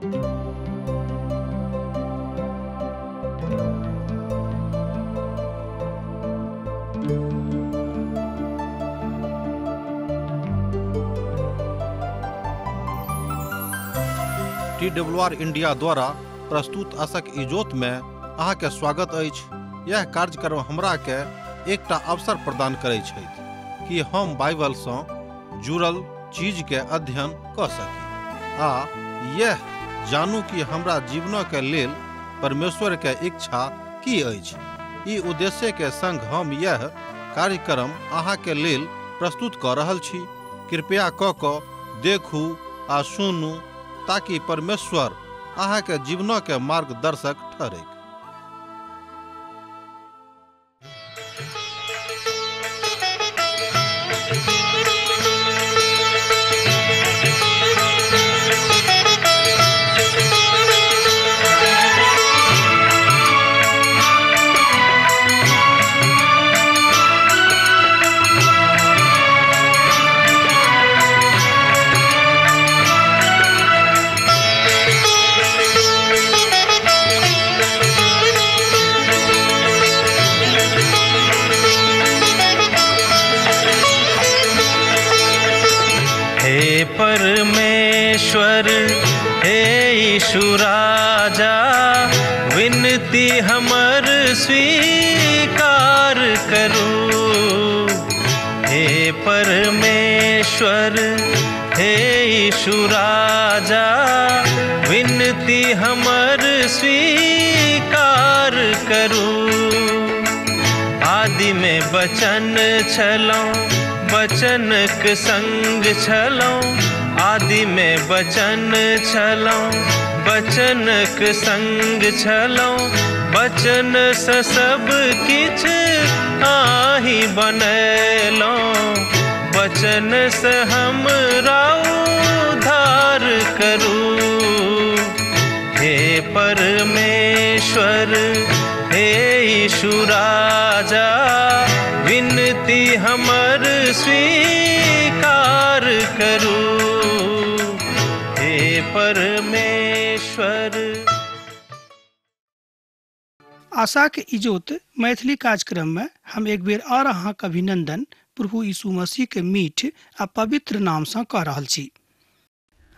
TWR India द्वारा प्रस्तुत आशक इजोत में अहाँ के स्वागत अछि। यह कार्यक्रम हमरा के एकटा अवसर प्रदान करै छथि कि हम बाइबल सँ जुड़ल चीज के अध्ययन क सकी आ यह जानू कि हमरा जीवन के लेल परमेश्वर के इच्छा की अछि। ई उद्देश्य के संग हम यह कार्यक्रम अहाँ के लेल प्रस्तुत क रहल छी। कृपया क देखू आ सुनू ताकि परमेश्वर अहाँ के जीवन के मार्गदर्शक ठहरे। परमेश्वर हे यीशु राजा, विनती हमर स्वीकार करू। हे परमेश्वर हे यीशु राजा, विनती हमर स्वीकार करू। आदि में वचन छलौं, वचनक संग छलौं। आदि में वचन छलौं, वचनक संग छलौं। वचन से सब किछ आही बनेलौं, वचन से हमरा उद्धार करू। हे परमेश्वर हे यीशु राजा, विनती हमर स्वीकार करू। हे परमेश्वर। आशा के इजोत मैथिली कार्यक्रम में हम एक बेर और अहाँ के अभिनंदन प्रभु यीशु मसीह के मीठ आ पवित्र नाम से कह रहल छी।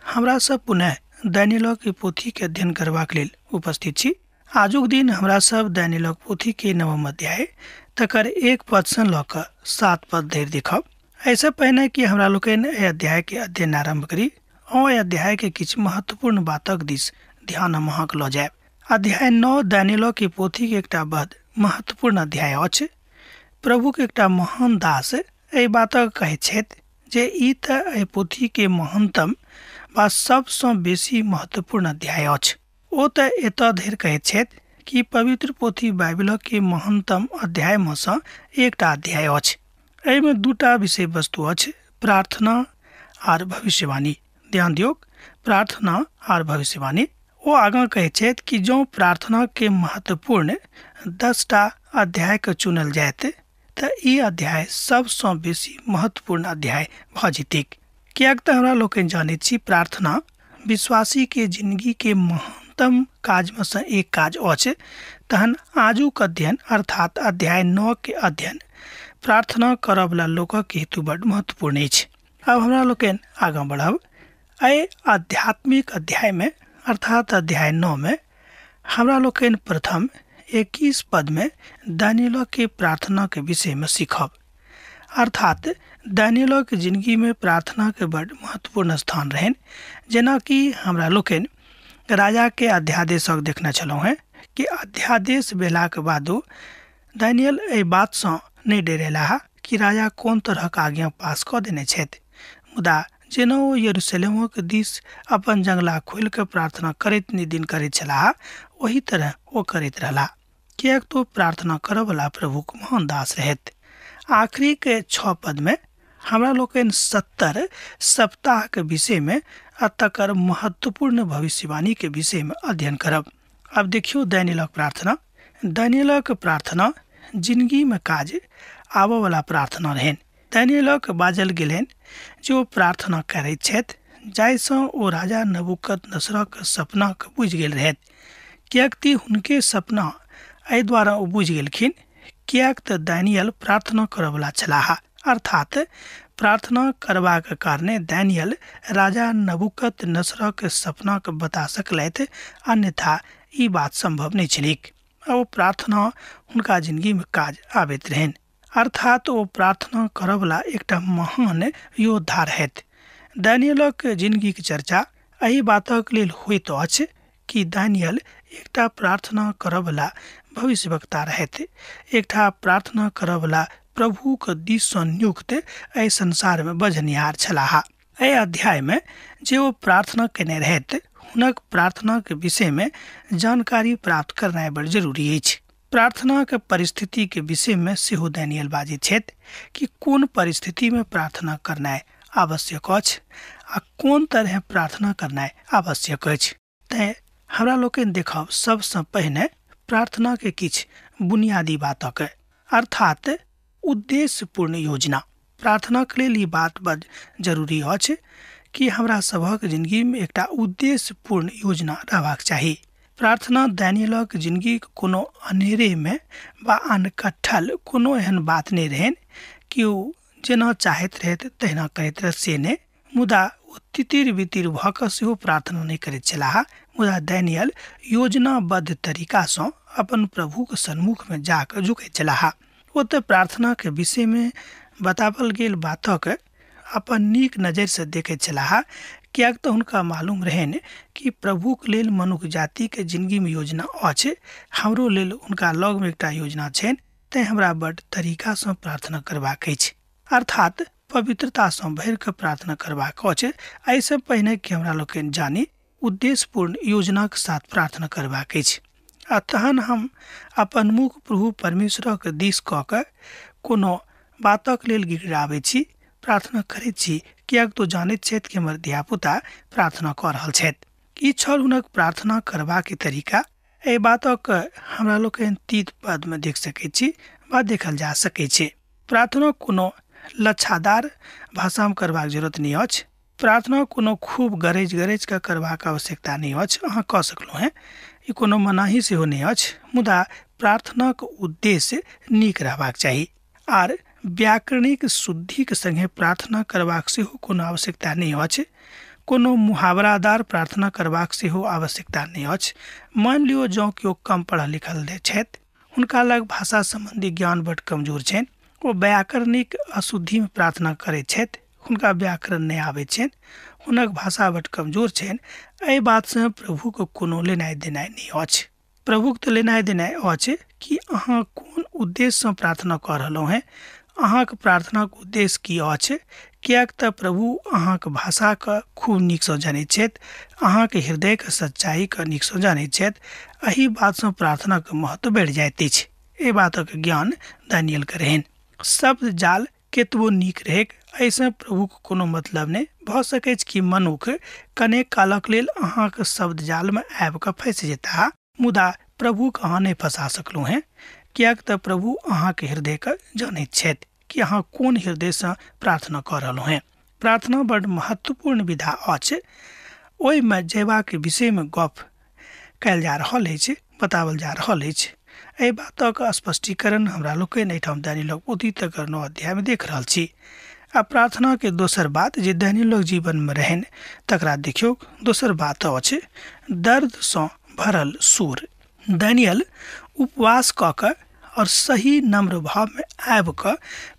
हमरा सब पुनः दानिय्येल के पोथी के अध्ययन करबाक लेल उपस्थित छी। आजुक दिन हमरा सब दानिय्येलक पोथी के नवम अध्याय तकर 1 पद से लऽ कऽ 7 पद धरि देखब। एहिसँ पहिने कि हमरा लोकनि एहि अध्याय के अध्ययन आरम्भ करी, एहि अध्याय के किछु महत्वपूर्ण बातक दिस ध्यान हम अहाँके लऽ जायब। अध्याय 9 दानिय्येल के पोथी के एकटा बड़ महत्वपूर्ण अध्याय अछि। प्रभु के एकटा महान दास एहि बातक कहैत छथि जे ई तऽ एहि पोथी के महानतम वा सबसँ बेसी महत्वपूर्ण अध्याय अछि। ओ तऽ एतऽ धरि कहैत छथि कि पवित्र पोथी बाइबिल के महानतम अध्याय में सँ एकटा अध्याय अछि। एहिमे दूटा विषय वस्तु अछि, प्रार्थना आर भविष्यवाणी। ध्यान दियौ, प्रार्थना आर भविष्यवाणी। ओ आगाँ कहैत छथि कि जँ प्रार्थना के महत्वपूर्ण 10टा अध्याय के चुनल जायत तऽ ई अध्याय सबसँ बेसी महत्वपूर्ण अध्याय भऽ जेतैक। किएक तऽ हमरा लोकनि जानैत छी प्रार्थना विश्वासी के जिंदगी के महानतम काज में से एक काज अछि। तहन आजुक अध्ययन अर्थात अध्याय 9 के अध्ययन प्रार्थना करऽवला लोकक हेतु बड महत्वपूर्ण अछि। अब हमरा लोकनि आगाँ बढ़ब। एहि आध्यात्मिक अध्याय में अर्थात अध्याय 9 में हमरा लोकनि प्रथम 21 पद में दानिय्येल के प्रार्थना के विषय में सीखब। अर्थात दानिय्येल के जिंदगी में प्रार्थना के बड़ महत्वपूर्ण स्थान रहनि। जेनाकि हमरा लोकनि राजा के अध्यादेशक देखने छलहुँ हेँ कि अध्यादेश भेलाके बादो दानिय्येल एहि बातसँ नहि डरेलाह कि राजा कोन तरहक आज्ञा पास कऽ देने छथि। मुदा जेना ओ यरूशलेमक दिस अपन जंगला खोलि कऽ प्रार्थना करैत निदिन करैत छलाह, ओही तरह ओ करैत रहलाह, किएक तो प्रार्थना करऽवला प्रभुक महान दास रहथि। आखिरी के 6 पद में हमरा लोकनि 70 सप्ताह के विषय में आ तकर महत्वपूर्ण भविष्यवाणी के विषय में अध्ययन करब। अब देखियौ दानिय्येलक प्रार्थना। दानिय्येलक प्रार्थना जिंदगी में काज आबऽ वाला प्रार्थना रहनि। दानिय्येलक बाजल गेलनि जे ओ प्रार्थना करैत छथि जाहिसँ ओ राजा नबूकदनेस्सरक सपनाके बुझि गेल रहथि। किएक तऽ हुनके सपना एहि द्वारा ओ बुझि गेलखिन किएक तऽ दानियल प्रार्थना करयवला छलाह। अर्थात प्रार्थना करबाक कारणे दानियल राजा नबूकदनेस्सरक सपनाके बता सकलथि, अन्यथा ई बात सम्भव नहि छलैक। ओ प्रार्थना हुनका जिंदगीमे काज आबैत रहनि। अर्थात ओ प्रार्थना करयवला एकटा महान योद्धा रहथि। दानियलक जिंदगीक चर्चा एहि बातक लेल होइत अछि कि दानियल एकटा प्रार्थना करयवला भविष्यवक्ता रहथि, एकटा प्रार्थना करयवला प्रभुक दिससँ नियुक्त एहि संसारमे बजनिहार छलाह। एहि अध्यायमे जे ओ प्रार्थना केने रहथि हुनक प्रार्थनाक विषयमे जानकारी प्राप्त करनाइ बड़ जरूरी अछि। प्रार्थनाक परिस्थितिके विषयमे सेहो दानियल बाजैत छथि कि कोन परिस्थितिमे प्रार्थना करनाइ आवश्यक अछि आ कोन तरहे प्रार्थना करनाइ आवश्यक अछि। तैँ हमरा लोकनि देखब सबसँ पहिने प्रार्थनाके किछु बुनियादी बातक, अर्थात उद्देश्यपूर्ण योजना। प्रार्थनाके लेल ई बात बड़ जरूरी अछि कि हमरा सभक जिंदगीमे एकटा उद्देश्यपूर्ण योजना रहबाक चाही। प्रार्थना दानियलक जिंदगीक कोनो अनेरेमे वा अनकट्ठल कोनो एहन बात नहि रहनि कि ओ जेना चाहैत रहथि तहिना करैत रहथि, से नहि। मुदा ओ तितिर बितिर भऽ कऽ सेहो प्रार्थना नहि करैत छलाह। मुदा दानियल योजनाबद्ध तरीकासँ अपन प्रभुक सन्मुखमे जाकऽ झुकैत छलाह। ओतऽ प्रार्थनाके विषयमे बताओल गेल बातक अपन नीक नजरिसँ देखैत छलाह, किएक तऽ हुनका मालूम रहनि कि प्रभुक लेल मनुख जातिके जिंदगीमे योजना अछि, हमरो लेल हुनका लगमे एकटा योजना छनि, तैँ हमरा बड़ तरीकासँ प्रार्थना करबाक अछि, अर्थात पवित्रतासँ भरिकऽ प्रार्थना करबाक अछि। एहिसँ पहिने कि हमरा लोकनि जानी उद्देश्यपूर्ण योजनाक साथ प्रार्थना करबाक अछि आ तहन हम अपन मुख प्रभु परमेश्वरक दिस कऽ कऽ कोनो बातक लेल गिड़गिड़ाबै छी, प्रार्थना करैत छी, किएक तऽ जानैत छथि कि हमर धियापुता प्रार्थना कऽ रहल छथि। ई छल हुनक प्रार्थना करबाक तरीका। एहि बातक हमरा लोकनि तीत पदमे देख सकैत छी वा देखल जा सकैत छै। प्रार्थना कोनो लच्छादार भाषामे करबाक जरूरत नहि अछि। प्रार्थना कोनो खूब गरजि गरजि कऽ करबाक आवश्यकता नहि अछि। अहाँ कऽ सकलहुँ हेँ, ई कोनो मनाही सेहो नहि अछि। मुदा प्रार्थनाक उद्देश्य नीक रहबाक चाही आर व्याकरणिक शुद्धिक संगे प्रार्थना करबाक सेहो कोनो आवश्यकता नहि अछि। कोनो मुहावरादार प्रार्थना करबाक सेहो आवश्यकता नहि अछि। मानि लियौ जँ केओ कम पढ़ल लिखल छथि, हुनका लग भाषा सम्बन्धी ज्ञान बड कमजोर छनि, ओ व्याकरणिक अशुद्धिमे प्रार्थना करैत छथि, हुनका व्याकरण नहि आबैत छनि, हुनक भाषा बड कमजोर छनि, एहि बातसँ प्रभुके कोनो लेनाइ देनाइ नहि अछि। प्रभुक तऽ लेनाइ देनाइ अछि कि अहाँ कोन उद्देश्यसँ प्रार्थना कऽ रहलहुँ हेँ, अहाँके प्रार्थनाक उद्देश्य की अछि, किएक तऽ प्रभु अहाँके भाषाके खूब नीकसँ जनैत छथि, अहाँके हृदयके सच्चाइके नीकसँ जनैत छथि। एहि बातसँ प्रार्थनाके महत्व बढ़ि जाइत अछि। एहि बातक ज्ञान दानियलके रहनि। शब्द जाल केतबो नीक रहैक एहिसँ प्रभुके कोनो मतलब नहि। भऽ सकैछ कि मनुख कनेक कालक लेल अहाँके शब्द जालमे आबि कऽ फँसि जेताह, मुदा प्रभुके अहाँ नहि फँसा सकलहुँ हेँ, किएक तऽ प्रभु अहाँके हृदयके जनैत छथि कि अहाँ कोन हृदयसँ प्रार्थना कऽ रहलहुँ हेँ। प्रार्थना बड़ महत्वपूर्ण विधा अछि। ओहिमे जयबाक विषयमे गप कयल जा रहल अछि, बताओल जा रहल अछि। एहि बातक स्पष्टीकरण हमरा लोकनि एहिठाम दानियलक पोथी तकर 9 अध्यायमे देख रहल छी। आ प्रार्थनाके दोसर बात जे दानियलक जीवनमे रहनि तकरा देखियौ। दोसर बात अछि दर्दसँ भरल सुर। दानियल उपवास कऽ कऽ और सही नम्र भावमे आबि कऽ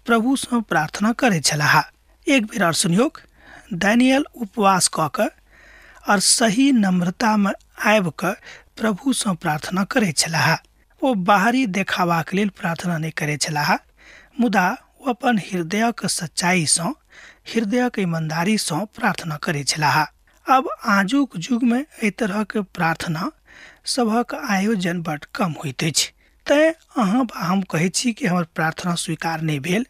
प्रभुसँ प्रार्थना करैत छलाह। एक बेर और सुनियौक, दानियल उपवास कऽ कऽ और सही नम्रतामे आबि कऽ प्रभुसँ प्रार्थना करैत छलाह। ओ बाहरी देखाबाक लेल प्रार्थना नहि करैत छलाह, मुदा ओ अपन हृदयक सच्चाइसँ, हृदयक ईमानदारीसँ प्रार्थना करैत छलाह। अब आजुक युगमे एहि तरहक प्रार्थना सभक आयोजन बड कम होइत अछि। तैँ अहाँ हम कहै छी कि हमर प्रार्थना स्वीकार नहि भेल,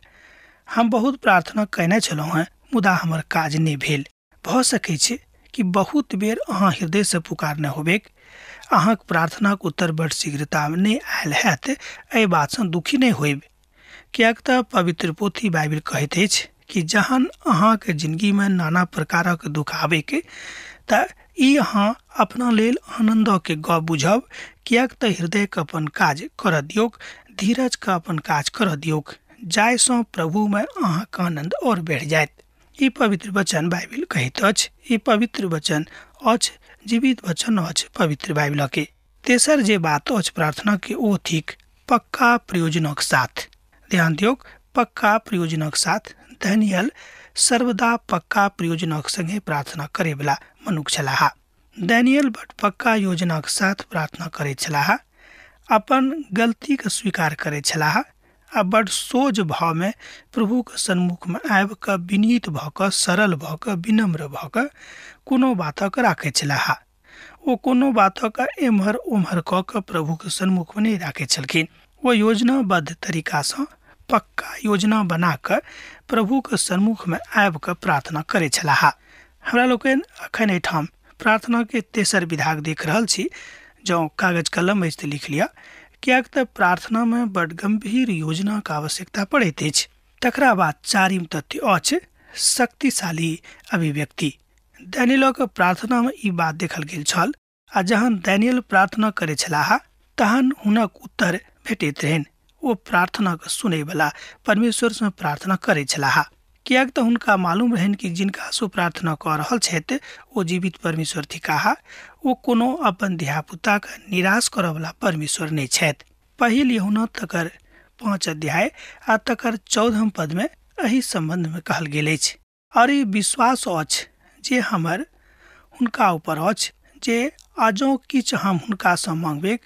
हम बहुत प्रार्थना कयने छलहुँ हेँ मुदा हमर काज नहि भेल। भऽ सकै छै कि बहुत बेर अहाँ हृदयसँ पुकारने होबेक, अहाँक प्रार्थनाक उत्तर बड शीघ्रतामे नहि आयल हैत, एहि बातसँ दुखी नहि होयब, किएक तऽ पवित्र पोथी बाइबिल कहैत अछि कि जहन अहाँके जिंदगीमे नाना प्रकारक दुख आबैके तऽ ई अहाँ अपना लेल आनन्दके गप बुझब, किएक तऽ हृदयके अपन काज करऽ दियौक, धीरजके अपन काज करऽ दियौक, जाहिसँ प्रभुमे अहाँके आनन्द आओर बढ़ि जायत। ई पवित्र वचन बाइबिल कहैत अछि। ई पवित्र वचन अछि, जीवित वचन अछि पवित्र बाइबिलके। तेसर जे बात अछि प्रार्थना के ओ थिक पक्का प्रयोजनक साथ। ध्यान दियौक, पक्का प्रयोजनक साथ। दानियल सर्वदा पक्का प्रयोजनक संगे प्रार्थना करैवला मनुख छलाह। दानियल बड पक्का योजनाक साथ प्रार्थना करैत छलाह, अपन गलतीके स्वीकार करैत छलाह आ बड सोझ भावमे प्रभुके सन्मुखमे आबि कऽ विनीत भऽ कऽ, सरल भऽ कऽ, विनम्र भऽ कऽ कोनो बातक राखैत छलाह। ओ कोनो बातक एम्हर ओम्हर कऽ कऽ प्रभुके सन्मुखमे नहि राखैत छलखिन। ओ योजनाबद्ध तरीकासँ पक्का योजना बना कऽ प्रभुके सन्मुखमे आबि कऽ प्रार्थना करैत छलाह। हमरा लोकनि अखन एहिठाम प्रार्थनाके तेसर विधाक देख रहल छी। जँ कागज कलम अछि तऽ लिख लिअ, किएक तऽ प्रार्थनामे बड गम्भीर योजनाके आवश्यकता पड़ैत अछि। तकरा बाद चारिम तथ्य अछि शक्तिशाली अभिव्यक्ति। दानियलक प्रार्थनामे ई बात देखल गेल छल आ जहन दानियल प्रार्थना करैत छलाह तहन हुनक उत्तर भेटैत रहनि। ओ प्रार्थनाके सुनैवला परमेश्वरसँ प्रार्थना करैत छलाह, किएक तऽ हुनका मालूम रहनि कि जिनकासँ प्रार्थना कऽ रहल छथि ओ जीवित परमेश्वर थिकाह। ओ कोनो अपन धियापुताके निराश करऽवला परमेश्वर नहि छथि। पहिल यूहन्ना तकर 5 अध्याय आ तकर 14 पदमे एहि सम्बन्धमे कहल गेल अछि, और ई विश्वास अछि जे हमर हुनका ऊपर अछि जे आजो किछु हम हुनकासँ मांगबे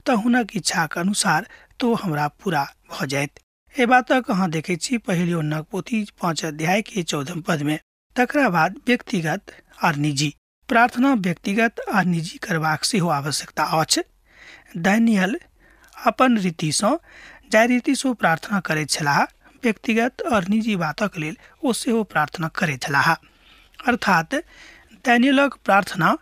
तऽ हुनक इच्छाके अनुसार तो हमरा पूरा भऽ जायत। एहि बातक अहाँ देखै छी पहिल यूहन्नाक पोथी 5 अध्याय के 14 पदमे। तकरा बाद व्यक्तिगत आर निजी प्रार्थना व्यक्तिगत आ निजी करबाक सेहो आवश्यकता अछि। दानियल अपन रीतिसँ, जाहि रीतिसँ प्रार्थना करैत छलाह, व्यक्तिगत और निजी बातक लेल ओ सेहो प्रार्थना करैत छलाह। अर्थात दानियलक प्रार्थना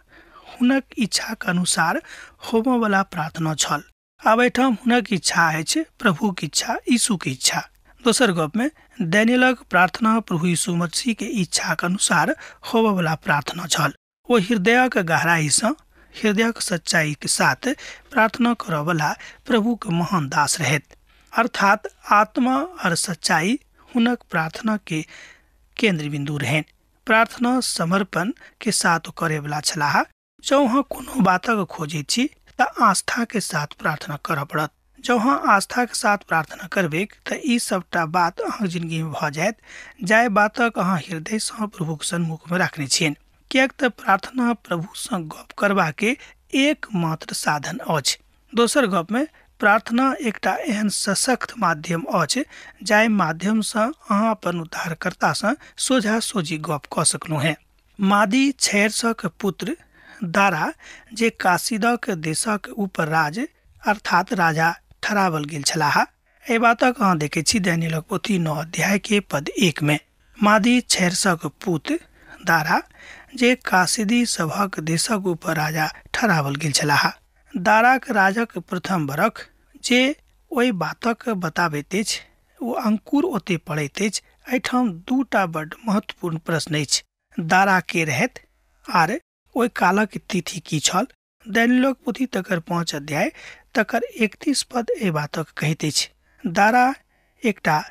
हुनक इच्छाक अनुसार होमयवला प्रार्थना छल। आब एहिठाम हुनक इच्छा अछि प्रभुक इच्छा, यीशुके इच्छा। दोसर गपमे दानियलक प्रार्थना प्रभु यीशु मसीहके इच्छाक अनुसार होबयवला प्रार्थना छल। ओ हृदयक गहराइसँ, हृदयक सच्चाईके साथ प्रार्थना करऽवला प्रभुके महान दास रहैत। अर्थात आत्मा और सच्चाई हुनक प्रार्थना के केंद्र बिंदु रहनि। प्रार्थना समर्पण के साथ करैवला छलाह। जँ अहाँ कोनो बातक खोजैत छी तऽ आस्था के साथ प्रार्थना करऽ पड़त। जँ अहाँ आस्था के साथ प्रार्थना करबै तऽ ई सबटा बात अहाँके जिंदगीमे भऽ जायत, जाहि बातक अहाँ हृदयसँ प्रभुक सन्मुखमे राखने छियनि। किएक तऽ प्रार्थना प्रभुसँ गप करबाके एकमात्र साधन अछि। दोसर गपमे प्रार्थना एकटा एहन सशक्त माध्यम अछि जाहि माध्यमसँ अहाँ अपन उद्धारकर्तासँ सोझा सोझी गप कऽ सकलहुँ हेँ। मादी छैरसक पुत्र दारा जे काशीदक देशक ऊपर राज अर्थात राजा ठहरावल गेल छलाह, एहि बातक अहाँ देखै छी दानियलक पोथी 9 अध्याय के पद 1 में। मादी छैरसक पुत्र दारा जे काशीदी सभक देशक ऊपर राजा ठहरावल गेल छलाह। दाराक राजक प्रथम बरख जे ओहि बातक बताबैत अछि ओ अंकुर ओते पड़ैत अछि। एहिठाम दूटा बड महत्वपूर्ण प्रश्न अछि, दारा के रहैत आर ओहि कालक तिथि की छल। दानियलक पोथी तकर 5 अध्याय तकर 31 पद एहि बातक कहैत अछि। दारा एकटा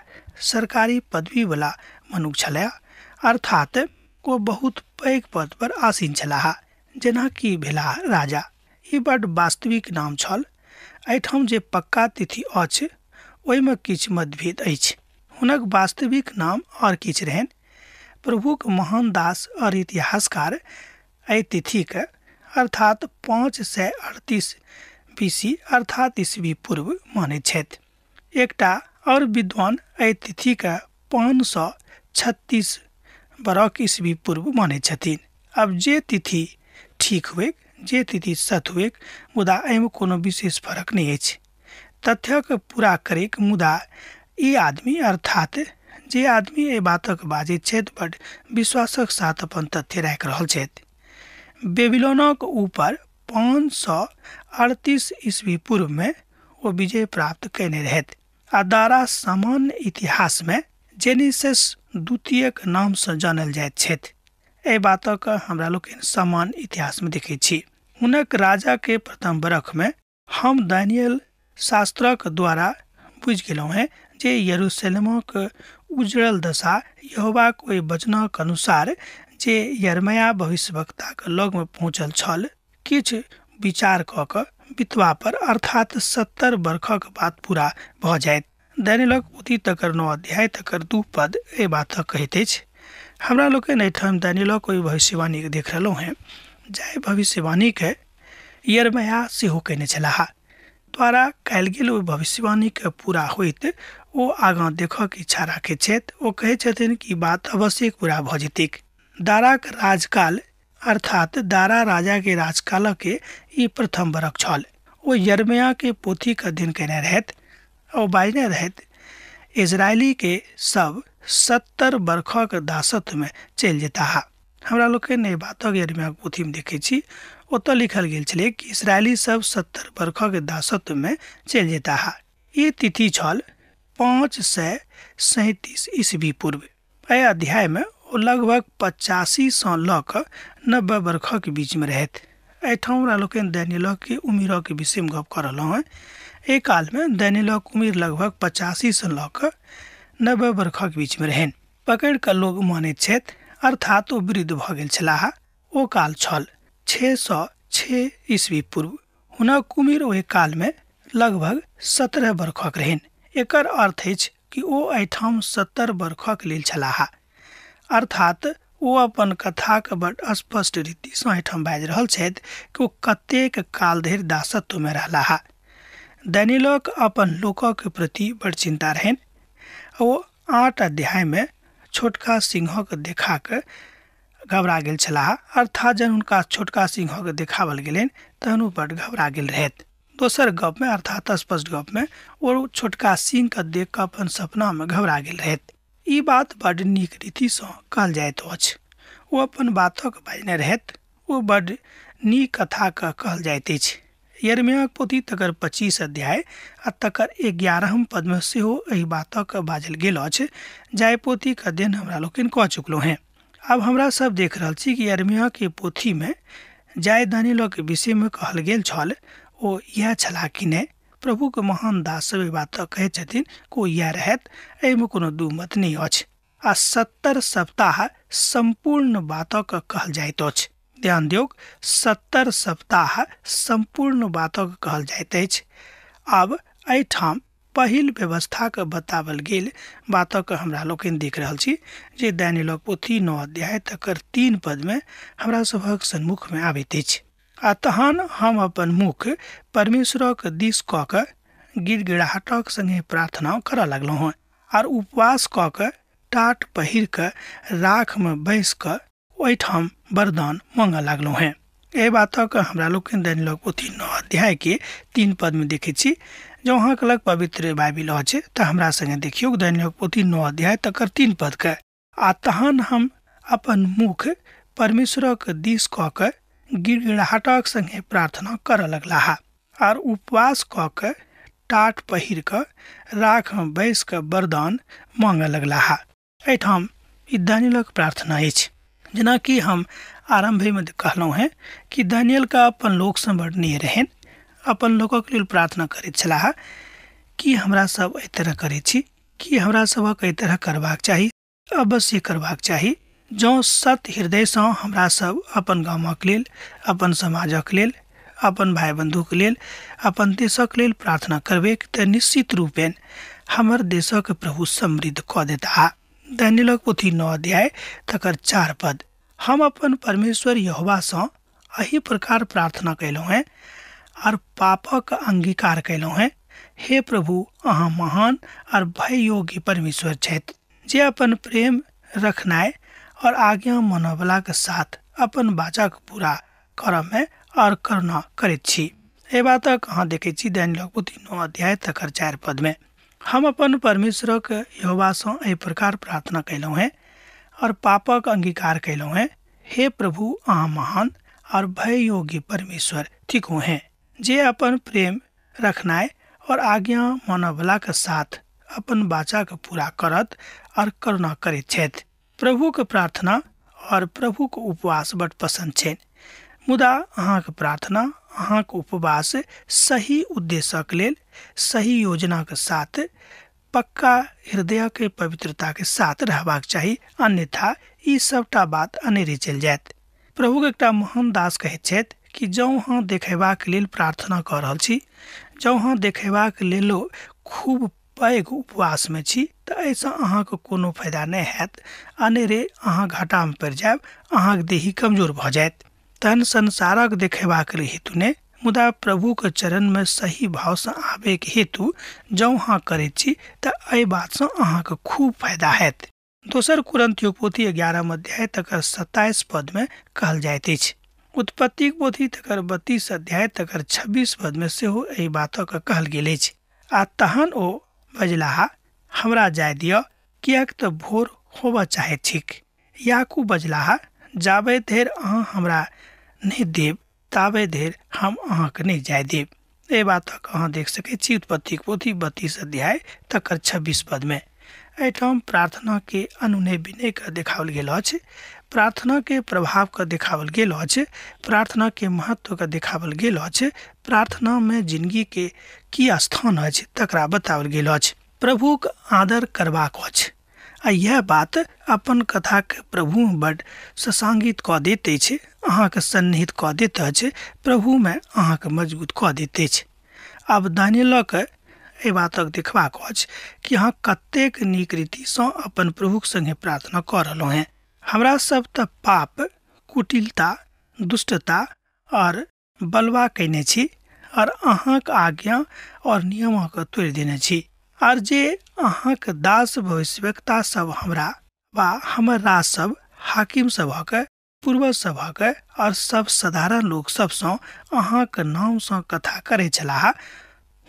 सरकारी पदवीवला मनुख छलाह, अर्थात ओ बहुत पैघ पद पर आसीन छलाह, जेनाकि भेलाह राजा। ई बड वास्तविक नाम छल। एहिठाम जे पक्का तिथि अछि ओहिमे किछु मतभेद अछि। हुनक वास्तविक नाम और किछु रहनि। प्रभुक महान दास और इतिहासकार एहि तिथिके अर्थात 538 BC अर्थात ईस्वी पूर्व मानैत छथि। एकटा और विद्वान एहि तिथिके 536 बरख ईस्वी पूर्व मानैत छथिन। अब जे तिथि ठीक हुए, जे तिथि सत हुए, मुदा एहिमे कोनो विशेष फरक नहि अछि। तथ्यक पूरा करैक मुदा ई आदमी अर्थात जे आदमी एहि बातक बाजैत छथि बड विश्वासक साथ अपन तथ्य राखि रहल छथि। बेबीलोनक ऊपर 538 ईस्वी पूर्व में ओ विजय प्राप्त कयने रहथि आ दारा सामान्य इतिहास में जेनेसिस द्वितीयक नामसँ जानल जाइत छथि। एहि बातक हमरा लोकनि सामान्य इतिहासमे देखैत छी। हुनक राजाके प्रथम बरखमे हम दानियल शास्त्रक द्वारा बुझि गेलहुँ हेँ जे यरूशलेमक उजड़ल दशा यहोवाक ओहि वचनक अनुसार जे यिर्मयाह भविष्यवक्ताक लगमे पहुँचल छल, किछु विचार कऽ कऽ बितवा पर अर्थात 70 बरखक बाद पूरा भऽ जायत। दानियलक पोथी तकर 9 अध्याय तकर 2 पद एहि बातक कहैत अछि। हमरा लोकनि एहिठाम दानियलक ओहि भविष्यवाणीके देख रहलहुँ हेँ जाहि भविष्यवाणीके यिर्मयाह सेहो कयने छलाह। द्वारा कयल गेल ओहि भविष्यवाणीके पूरा होइत ओ आगाँ देखयके इच्छा राखैत छथि। ओ कहैत छथिन कि बात अवश्य पूरा भऽ जेतैक। दाराक राजकाल अर्थात दारा राजाके राजकालके ई प्रथम बरख छल। ओ यिर्मयाहके पोथीके अध्ययन कयने रहथि। ओ बाजने रहथि इजरायलीके सब 70 बरखक दासत्वमे चलि जेताह। हमरा लोकनि एहि बातक यिर्मयाहक पोथीमे देखै छी। ओतऽ लिखल गेल छलै कि इजरायली सब 70 बरखक दासत्वमे चलि जेताह। ई तिथि छल 537 ईस्वी पूर्व। एहि अध्यायमे ओ लगभग 85 सँ लऽ कऽ 90 बरखक बीचमे रहथि। एहिठाम हमरा लोकनि दानियलक उमिरक विषयमे गप कऽ रहलहुँ हेँ। एहि कालमे दानियलक उमिर लगभग 85 सँ लऽ कऽ 90 बरखक बीचमे रहनि। पकड़ि कऽ लोक मानैत छथि अर्थात ओ वृद्ध भऽ गेल छलाह। ओ काल छल 606 ईस्वी पूर्व। हुनक उमिर ओहि कालमे लगभग 17 बरखक रहनि। एकर अर्थ अछि कि ओ एहिठाम 70 बरखक लेल छलाह। अर्थात ओ अपन कथाक बड स्पष्ट रीतिसँ एहिठाम बाजि रहल छथि कि ओ कतेक काल धरि दासत्वमे रहलाह। दानियलक अपन लोकक प्रति बड़ चिन्ता रहनि। ओ 8 अध्यायमे छोटका सिंहक देखा कऽ घबरा गेल छलाह। अर्थात जहन हुनका छोटका सिंहक देखावल गेलनि तहन ओ बड घबरा गेल रहथि। दोसर गपमे अर्थात स्पष्ट गपमे ओ छोटका सिंहके देख कऽ अपन सपनामे घबरा गेल रहथि। ई बात बड नीक रीतिसँ कहल जाइत अछि। ओ अपन बातक बाजने रहथि। ओ बड नीक कथाके कहल जाइत अछि। यिर्मयाहक पोथी तकर 25 अध्याय आ तकर 11 पदमे सेहो एहि बातक बाजल गेल अछि, जाहि पोथीके अध्ययन हमरा लोकनि कऽ चुकलहुँ हेँ। आब हमरा सब देख रहल छी कि यिर्मयाहके पोथीमे जाहि दानियलक विषयमे कहल गेल छल ओ इएह छलाह कि नहि। प्रभुके महान दास सब एहि बातक कहैत छथिन कि ओ इएह रहथि, एहिमे कोनो दू मत नहि अछि। आ 70 सप्ताह सम्पूर्ण बातक कहल जाइत अछि। ध्यान दियौक, 70 सप्ताह सम्पूर्ण बातक कहल जाइत अछि। आब एहिठाम पहिल व्यवस्थाके बतावल गेल बातक हमरा लोकनि देख रहल छी जे दानियलक पोथी 9 अध्याय तकर 3 पदमे हमरा सभक सन्मुखमे आबैत अछि। आ तहन हम अपन मुख परमेश्वरक दिस कऽ कऽ गिड़गिड़ाहटक संगे प्रार्थना करऽ लगलहुँ हेँ आर उपवास कऽ कऽ टाट पहिर कऽ राखमे बैस कऽ ओहिठाम वरदान माँगऽ लागलहुँ हेँ। एहि बातक हमरा लोकनि दानियलक पोथी 9 अध्यायके 3 पदमे देखैत छी। जँ अहाँके लग पवित्र बाइबिल अछि तऽ हमरा संगे देखियौ दानियलक पोथी 9 अध्याय तकर 3 पदके। आ तहन हम अपन मुख परमेश्वरक दिस कऽ कऽ गिड़गिड़ाहटक संगे प्रार्थना करऽ लगलाह आर उपवास कऽ कऽ टाट पहिर कऽ राखमे बैस कऽ वरदान माँगऽ लगलाह। एहिठाम ई दानियलक प्रार्थना अछि। जेनाकि हम आरम्भेमे कहलहुँ हेँ कि दानियलके अपन लोकसँ बड नेह रहनि। अपन लोकक लेल प्रार्थना करैत छलाह कि हमरा सब एहि तरह करैत छी, कि हमरा सबक एहि तरह करबाक चाही, अवश्य करबाक चाही। जँ सत्य हृदयसँ हमरा सब अपन गामक लेल, अपन समाजक लेल, अपन भाइ बन्धुके लेल, अपन देशक लेल प्रार्थना करबै तऽ निश्चित रूपेण हमर देशक प्रभु समृद्ध कऽ देताह। दानियलक पोथी 9 अध्याय तकर 4 पद। हम अपन परमेश्वर यहोवासँ एहि प्रकार प्रार्थना कयलहुँ हेँ आर पापक अंगीकार कयलहुँ हेँ। हे प्रभु, अहाँ महान और भययोग्य परमेश्वर छथि, जे अपन प्रेम रखनाइ और आज्ञा मनबलाके साथ अपन वाचाक पूरा करऽमे और करुणा करैत छी। एहि बातक अहाँ देखैत छी दानियलक पोथी 9 अध्याय तकर 4 पदमे। हम अपन परमेश्वरक यहोवासँ एहि प्रकार प्रार्थना कयलहुँ हेँ और पापक अंगीकार कयलहुँ हेँ। हे प्रभु, अहाँ महान और भययोग्य परमेश्वर थिकहुँ हेँ, जे अपन प्रेम रखनाइ और आज्ञा मानवला के साथ अपन वाचाके पूरा करत और करुणा करैत छथि। प्रभुके प्रार्थना और प्रभुके उपवास बड पसन्द छनि, मुदा अहाँके प्रार्थना अहाँके उपवास सही उद्देश्यक लेल, सही योजनाके साथ, पक्का हृदयके पवित्रताके साथ रहबाक चाही, अन्यथा ई सबटा बात अनेरे चलि जायत। प्रभुके एकटा महान दास कहैत छथि कि जँ अहाँ देखेबाक लेल प्रार्थना कऽ रहल छी, जँ अहाँ देखेबाक लेल खूब पैघ उपवासमे छी, तऽ एहिसँ अहाँके कोनो फायदा नहि हैत, अनेरे अहाँ घाटामे पड़ि जायब, अहाँके देही कमजोर भऽ जायत। तहन संसारक देखेबाक हेतु नहि, मुदा प्रभुके चरणमे सही भावसँ आबैके हेतु जँ अहाँ करैत छी तऽ एहि बातसँ अहाँके खूब फायदा हैत। दोसर कुरिन्थियो पोथी 11 अध्याय तकर 27 पदमे कहल जाइत अछि। उत्पत्तिक पोथी तकर 32 अध्याय तकर 26 पदमे सेहो एहि बातक कहल गेल अछि। आ तहन ओ बजलाह, हमरा जाय दिअ, किएक तऽ भोर होबऽ चाहैत छिक। याकूब बजलाह, जाबे धरि अहाँ हमरा नहि देब ताबे धरि हम अहाँके नहि जाय देब। एहि बातक अहाँ देख सकैत छी उत्पत्तिक पोथी 32 अध्याय तकर 26 पदमे। एहिठाम प्रार्थनाके अनुनय विनयके देखाओल गेल अछि, प्रार्थनाके प्रभावके देखाओल गेल अछि, प्रार्थनाके महत्वके देखाओल गेल अछि, प्रार्थनामे जिंदगीके की स्थान अछि तकरा बताओल गेल अछि। प्रभुक आदर करबाक अछि आ यह बात अपन कथाके प्रभु बड ससांगित कऽ दैत अछि, अहाँके सन्निहित कऽ दैत अछि, प्रभुमे अहाँके मजबूत कऽ दैत अछि। आब दानियलक एहि बातक देखबाक अछि कि अहाँ कतेक नीक रीतिसँ अपन प्रभुक संगे प्रार्थना कऽ रहलहुँ हेँ। हमरा सब तऽ पाप, कुटिलता, दुष्टता और बलवा कयने छी और अहाँक आज्ञा और नियमके तोड़ि देने छी, आर जे अहाँक दास भविष्यवक्ता सब हमरा वा हमर राज सब, हाकिम सभक, पूर्वज सभक और सब साधारण लोक सबसँ अहाँक नामसँ कथा करै छलाह,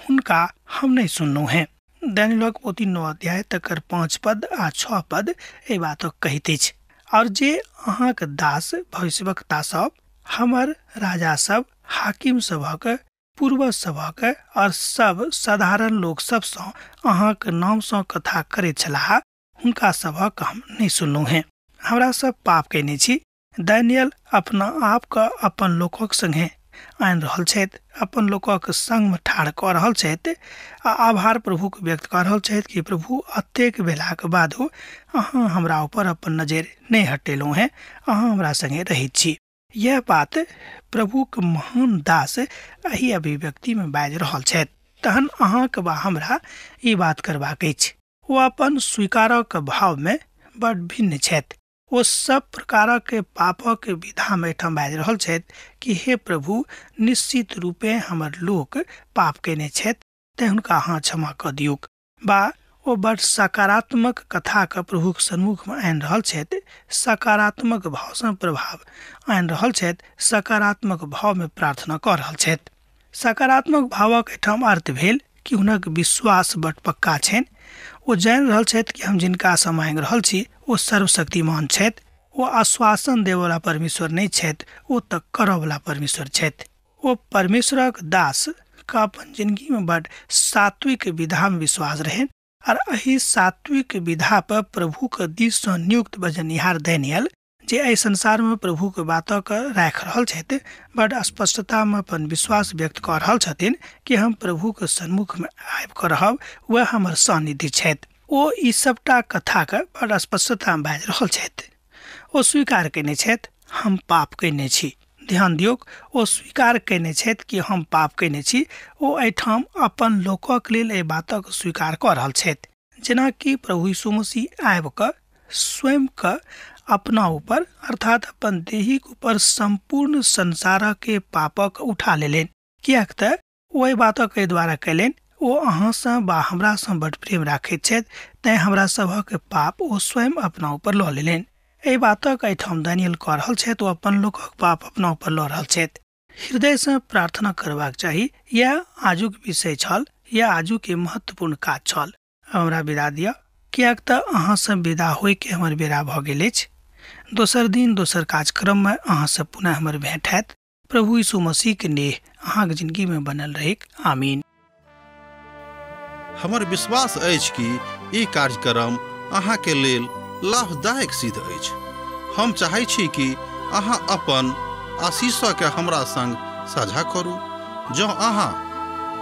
हुनका हम नहि सुनलहुँ हेँ। दानियलक पोथी 9 अध्याय तकर 5 पद आ 6 पद एहि बातक कहैत अछि। और जे अहाँक दास भविष्यवक्ता सब, हमर राजा सब, हाकिम सभक, पूर्वज सभक और सब साधारण लोक सबसँ अहाँक नामसँ कथा करैत छलाह, हुनका सभक हम नहि सुनलहुँ हेँ। हमरा सब पाप कयने छी। दानियल अपना आपके अपन लोकक संगे आनि रहल छथि, अपन लोकक संगमे ठाढ़ कऽ रहल छथि आ आभार प्रभुके व्यक्त कऽ रहल छथि कि प्रभु अतेक भेलाके बादो अहाँ हमरा ऊपर अपन नजरि नहि हटेलहुँ हेँ, अहाँ हमरा संगे रहैत छी। यह बात प्रभुक महान दास एहि अभिव्यक्तिमे बाजि रहल छथि। तहन अहाँके वा हमरा ई बात करबाक अछि। ओ अपन स्वीकारक भावमे बड भिन्न छथि। ओ सब प्रकारक पापक विधामे एहिठाम बाजि रहल छथि कि हे प्रभु, निश्चित रूपे हमर लोक पाप कयने छथि, तेँ हुनका अहाँ क्षमा कऽ दियौक। बा ओ बड सकारात्मक कथाके प्रभुक सम्मुखमे आनि रहल छथि, सकारात्मक भावसँ प्रभाव आनि रहल छथि, सकारात्मक भावमे प्रार्थना कऽ रहल छथि। सकारात्मक भावक एहिठाम अर्थ भेल कि हुनक विश्वास बड पक्का छनि। ओ जानि रहल छथि कि हम जिनकासँ माँगि रहल छी ओ सर्वशक्तिमान छथि, ओ आश्वासन देवला परमेश्वर नहि छथि, ओ तऽ करऽवला परमेश्वर छथि। ओ परमेश्वरक दास का अपन जिंदगीमे बड सात्विक विधामे विश्वास रहनि और एहि सात्विक विधा पर प्रभुके दिससँ नियुक्त बजनिहार दानियल जे एहि संसारमे प्रभुके बातके राखि रहल छथि, बड स्पष्टतामे अपन विश्वास व्यक्त कऽ रहल छथिन कि हम प्रभुके सम्मुखमे आबि कऽ रहब, वएह हमर सान्निध्य छथि। ओ ई सबटा कथाके बड स्पष्टतामे बाजि रहल छथि। ओ स्वीकार कयने छथि, हम पाप कयने छी। ध्यान दियौक, ओ स्वीकार कयने छथि कि हम पाप कयने छी। ओ एहिठाम अपन लोकक लेल एहि बातक स्वीकार कऽ रहल छथि। जेनाकि प्रभु यीशु मसीह आबि कऽ स्वयंके अपना ऊपर अर्थात अपन देहीक ऊपर सम्पूर्ण संसारके पापक उठा लेलनि, किएक तऽ ओ एहि बातक एहि द्वारा कयलनि, ओ अहाँसँ वा हमरासँ बड प्रेम राखैत छथि, तेँ हमरा सभक पाप ओ स्वयं अपना ऊपर लऽ लेलनि। एहि बातक एहिठाम दानियल कऽ रहल छथि, ओ अपन लोकक पाप अपना ऊपर लऽ रहल छथि। हृदयसँ प्रार्थना करबाक चाही। यह आजुक विषय छल, यह आजुके महत्वपूर्ण काज छल। हमरा विदा दिअ, किएक तऽ अहाँसँ विदा होइके हमर बेरा भऽ गेल अछि। दोसर दिन दोसर कार्यक्रममे अहाँसँ पुनः हमर भेंट हैत। प्रभु यीशु मसीहके नेह अहाँके जिंदगीमे बनल रहैक। आमीन। हमर विश्वास अछि कि ई कार्यक्रम अहाँके लेल लाभदायक सिद्ध अछि। हम चाहै छी कि अहाँ अपन आशीषके हमरा संग साझा करू। जँ अहाँ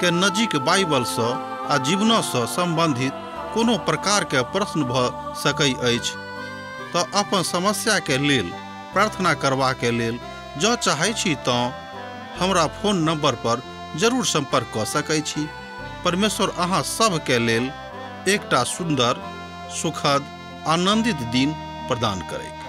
के नजीक बाइबलसँ आ जीवनसँ सम्बन्धित कोनो प्रकारके प्रश्न भऽ सकै अछि तऽ अपन समस्याके लेल प्रार्थना करबाके लेल जँ चाहै छी तँ हमरा फोन नंबर पर जरूर संपर्क कऽ सकै छी। परमेश्वर अहाँ सबके लेल एकटा सुंदर, सुखद, आनंदित दिन प्रदान करैक।